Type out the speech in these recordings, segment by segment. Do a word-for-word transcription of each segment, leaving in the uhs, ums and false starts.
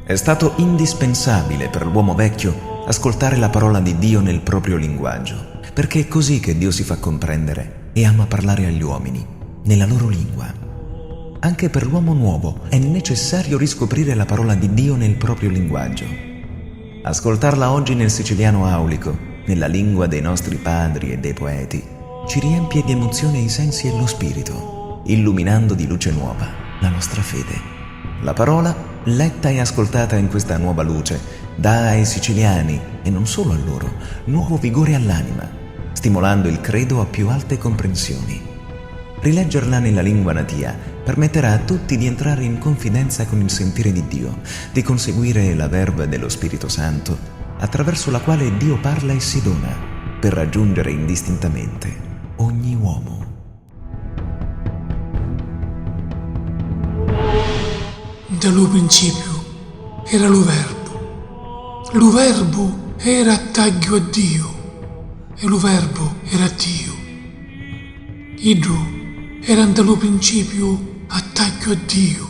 È stato indispensabile per l'uomo vecchio ascoltare la parola di Dio nel proprio linguaggio, perché è così che Dio si fa comprendere e ama parlare agli uomini, nella loro lingua. Anche per l'uomo nuovo è necessario riscoprire la parola di Dio nel proprio linguaggio. Ascoltarla oggi nel siciliano aulico, nella lingua dei nostri padri e dei poeti, ci riempie di emozione i sensi e lo spirito, illuminando di luce nuova la nostra fede. La parola, letta e ascoltata in questa nuova luce, dà ai siciliani, e non solo a loro, nuovo vigore all'anima, stimolando il credo a più alte comprensioni. Rileggerla nella lingua natia permetterà a tutti di entrare in confidenza con il sentire di Dio, di conseguire la verve dello Spirito Santo, attraverso la quale Dio parla e si dona, per raggiungere indistintamente ogni uomo. Nta lu principiu era lu Verbu. Lu Verbu era attàgghiu a Diu, e lu Verbu era Diu. Iddu era nta lu principiu attàgghiu a Diu.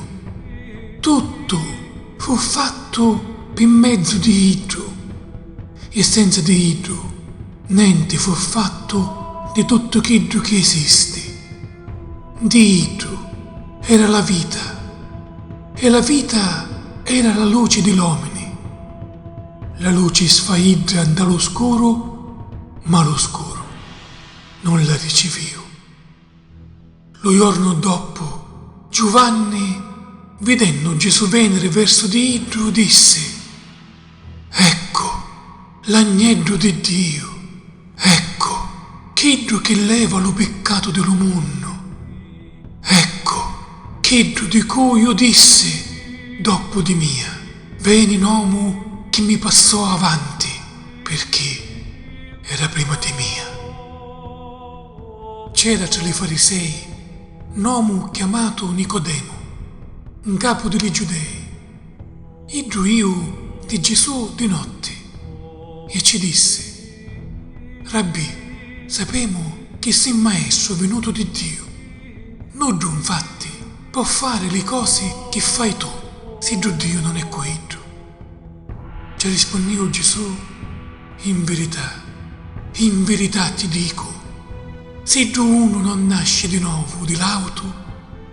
Tuttu fu fattu pi mezzu di iddu, e senza di iddu nenti fu fattu di tuttu chiddu chi esisti. Nti iddu era la vita, e la vita era la luci di l'omini. La luci sfaidda nta lu scuru, ma lu scuru non la ricivìu. Lu jornu doppu, Giuvanni, vidennu Gesù veniri versu di iddu, dissi: Eccu, l'agneddu di Diu, eccu, chiddu chi leva lu piccatu di lu munnu. Eccu, chiddu di cui iu dissi: Doppu di mia veni n'omu chi mi passò avanti, pirchì era prima di mia. C'era tra li Farisei n'omu chiamatu Nicodemu, 'n capu di li Giudei. Iddu iu di Gesù di notti e ci dissi: Rabbì, sapemu chi si Maestru vinutu di Diu. Nuddu, nfatti, pò fari li cosi chi fai tu, siddu Diu non è cu iddu. Ci rispunniu Gesù: In virità, in virità ti dicu, siddu unu non nasci di novu di l'autu,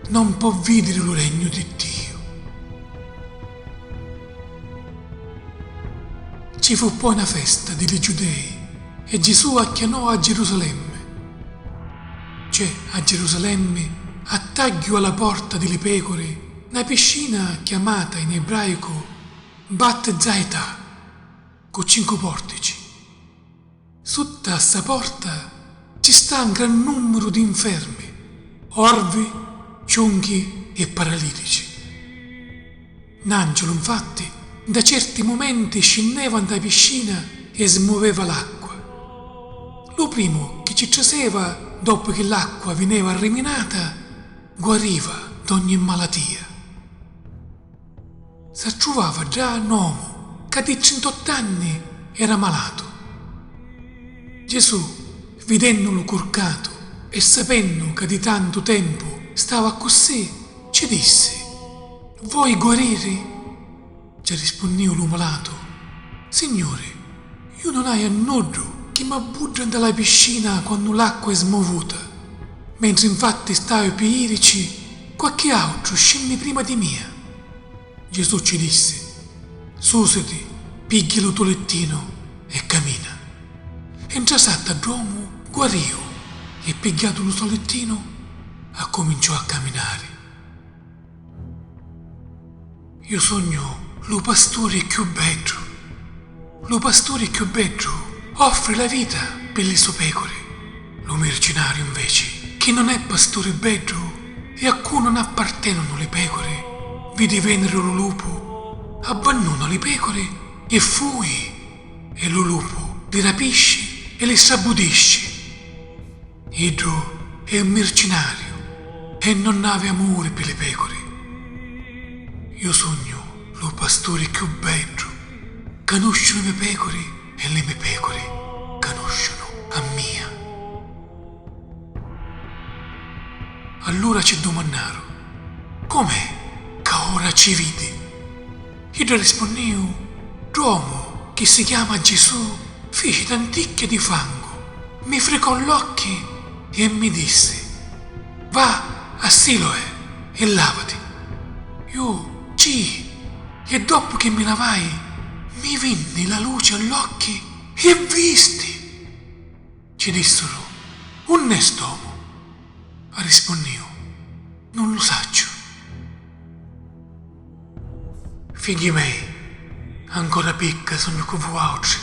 non pò vidiri lu regnu di Diu. Ci fu poi na festa di li Giudei e Gesù acchianò a Gerusalemme. C'è a Gerusalemme, attàgghiu a la porta di li pecuri, na piscina chiamata in ebraicu Bat Zaità, cu cincu portici. Sutta a ssa porta ci sta 'n gran nùmmiru di 'nfermi, orvi, ciunchi e paralìtici. N'àngelu, nfatti, nta certi mumenti scinneva nta piscina e smuveva l'acqua. Lu primu chi ci traseva, doppu chi l'acqua vineva arriminata, guariva d'ogni malatia. S'attruvava ddà n'omu ca di trintottu anni era malatu. Gesù, vidennulu curcatu e sapennu ca di tantu tempu stava accussì, ci dissi: Voi guariri? Ci arrispunniu lu malatu: Signuri, iu non haiu a nuddu chi m'abbudda nta la piscina quannu l'acqua è smuvuta. Mentri nfatti staiu pi irici, qualchi autru scinni prima di mia. Gesù ci dissi: Susiti, pigghia lu to littinu e camina. E ntrasatti a dd'omu, guariu, e pigghiatu lu so littinu, accuminciò a caminari. Iu sugnu lu pasturi cchiù beddu. Lu pasturi cchiù beddu offri la vita pi li so pecuri. Lu mircinariu, nveci, chi non è pasturi beddu e a cu non appartenunu li pecuri, vidi veniri lu lupu, abbannuna li pecuri e fui, e lu lupu li rapisci e li strabbudisci. Iddu è un mircinariu e non havi amuri pi li pecuri. Iu sugnu lu pasturi cchiù beddu, canusciu li me pecuri e li me pecuri canusciunu a mia. Allura ci dumannaru: Com'è ca ora ci vidi? Idda rispunniu: Dd'omu chi si chiama Gesù fici tanticchia di fangu, mi fricò l'occhi e mi dissi: Va a Siloe e lavati. Iu cii e doppu chi mi lavai, mi vinni la luci all'occhi e visti. Ci dissuru: Unn'è st'omu? Arrispunniu: Non lu sacciu. Figghi mei, ancora picca sugnu cu vuautri.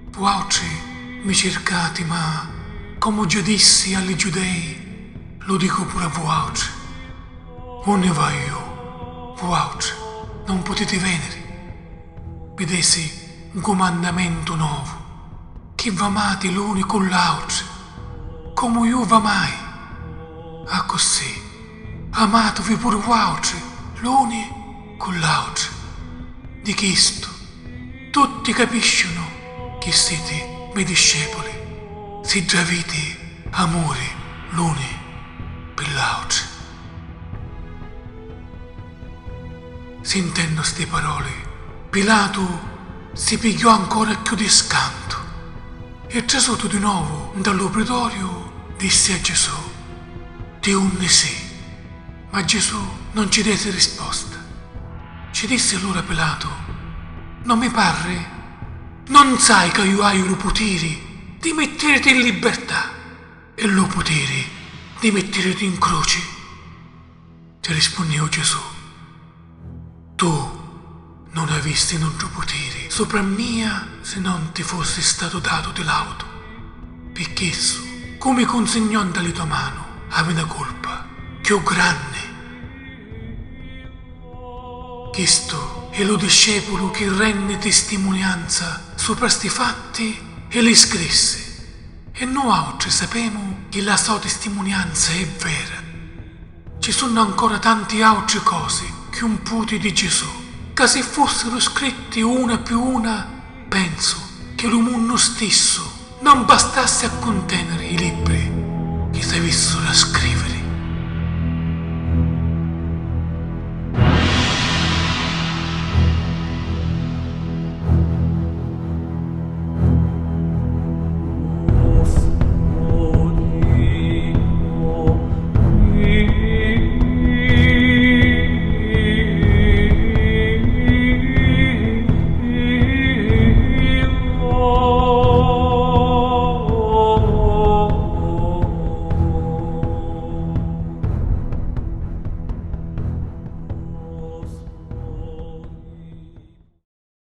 Vuautri mi circati, ma, comu già dissi a li Giudei, lu dicu puru a vuautri: Unni vaiu iu, vuautri non putiti veniri. Vi desi un cumandamentu novu, chi v'amati l'uni cu l'autri, comu iu v'amai. Accussì amatuvi puru vuautri l'uni cu l'autri. Di chistu tutti capisciunu chi siti me discepuli, siddu aviti amuri l'uni pi l'autri. Sintennu sti paroli, Pilatu si pigghiò ancora cchiù di scantu e, trasutu di novu nta lu pritoriu, dissi a Gesù: Di unni si? Ma Gesù non ci desi risposta. Ci dissi allura Pilatu: Non mi parri? Non sai ca iu haiu lu putiri di mittiriti in libertà e lu putiri di mittiriti in cruci? Ci rispunniu Gesù: Tu non avisti nuddu putiri supra a mia si non ti fussi statu datu di l'autu. Pi chissu, cu mi cunsignò nta li to manu, havi na culpa cchiù granni. Chistu è lu discepulu chi renni tistimunianza supra sti fatti e li scrissi. E nuautri sapemu chi la so tistimunianza è vera. Ci sunnu ancora tanti autri cosi cchiù mputi di Gesù, ca si fussiru scritti una pi una, pensu chi lu munnu stissu non bastassi a cunteniri i libri chi s'avissuru a scriri.